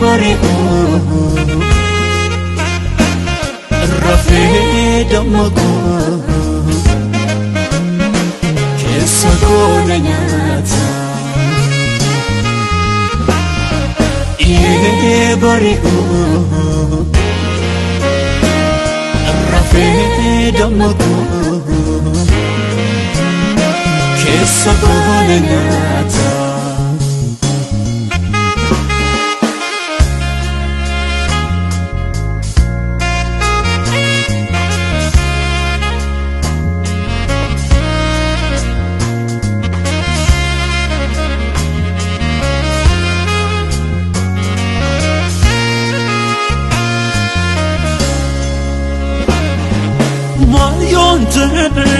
Bari'u rafee dammaqu keessa goona nyaata. Dhi'ee bari'u rafee dammaqu keessa goona nyaata. Maal yoon jedhe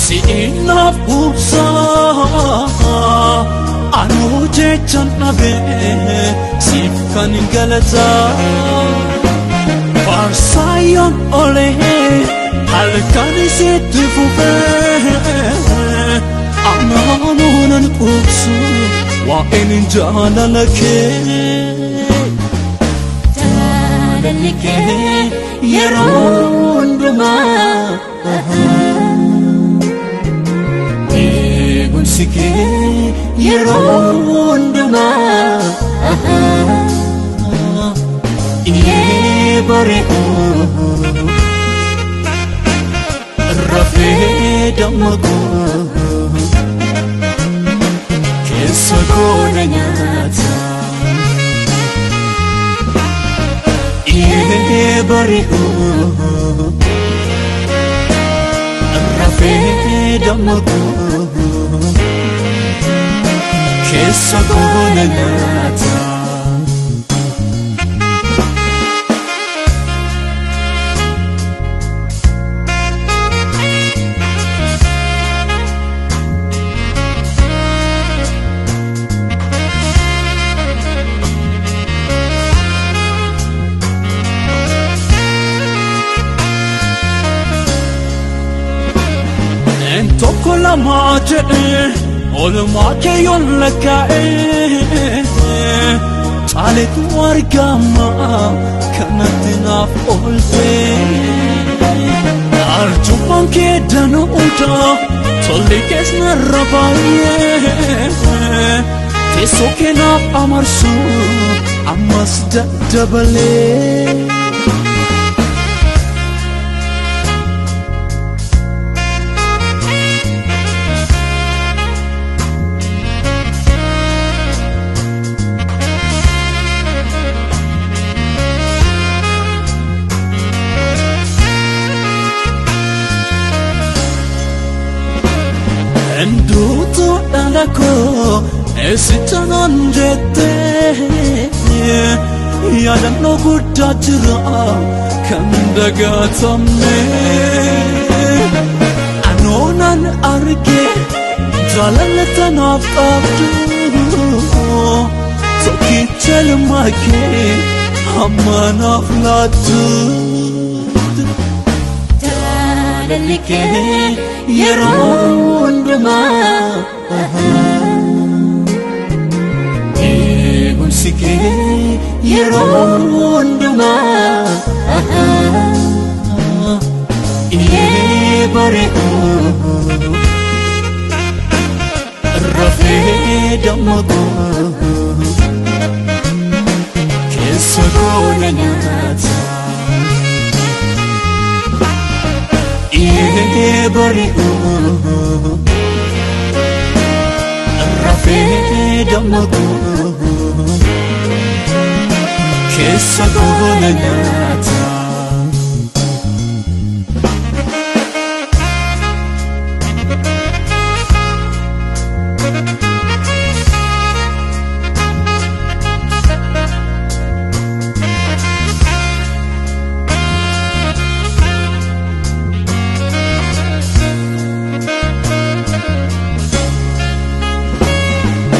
si'inaaf ubsaa, anuu jechan dhabe siif kan galataa. Faarsaa yoon olee halkan sitti fufee, anaanuu nan quubsu waa'een jaalala kee. Jaalalli kee yeroo hundumaa, eegumsi kee yeroo hundumaa, dhi'ee bari'u rafee dammaqu keessa goona nyaata. Dhi'ee bari'u rafee dammaqu keessa goona nyaata. Tokko lama jedhe oolmaa kee yoon lakkaa'e, caaletu argama kanatti naaf oolte. Arjummaan kee danuudha, tolli kees narra baay'ee, teessoo kee naaf amarsu ammas daddabalee. Enduutu dhala koo eessicha naan jette, yaadannoo guddaa jira kan dagatamne. Anoonan arge jaalala tanaaf qabdu, tokkicha ilma kee hamma naaf laattu. Jaalalli kee yeroo hundumaa, eegumsi kee yeroo hundumaa, dhi'ee bari'u rafee dammaqu keessa goona nyaata. Dhi'ee bari'u rafee dammaqu keessa goona nyaata.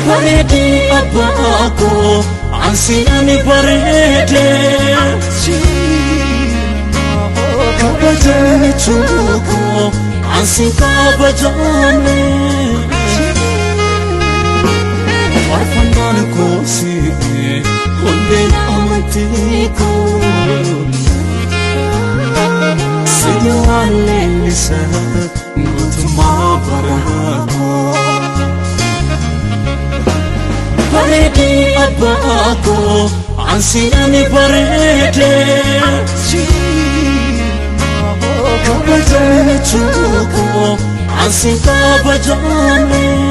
Bareedee abbaa koo, ansi ani bareedee kabajame tuuko, ansi kabajame faarfannaan koo si hundee Abbaa koo ansiinani bareede. Kabajamtuu koo ansiin kabajame.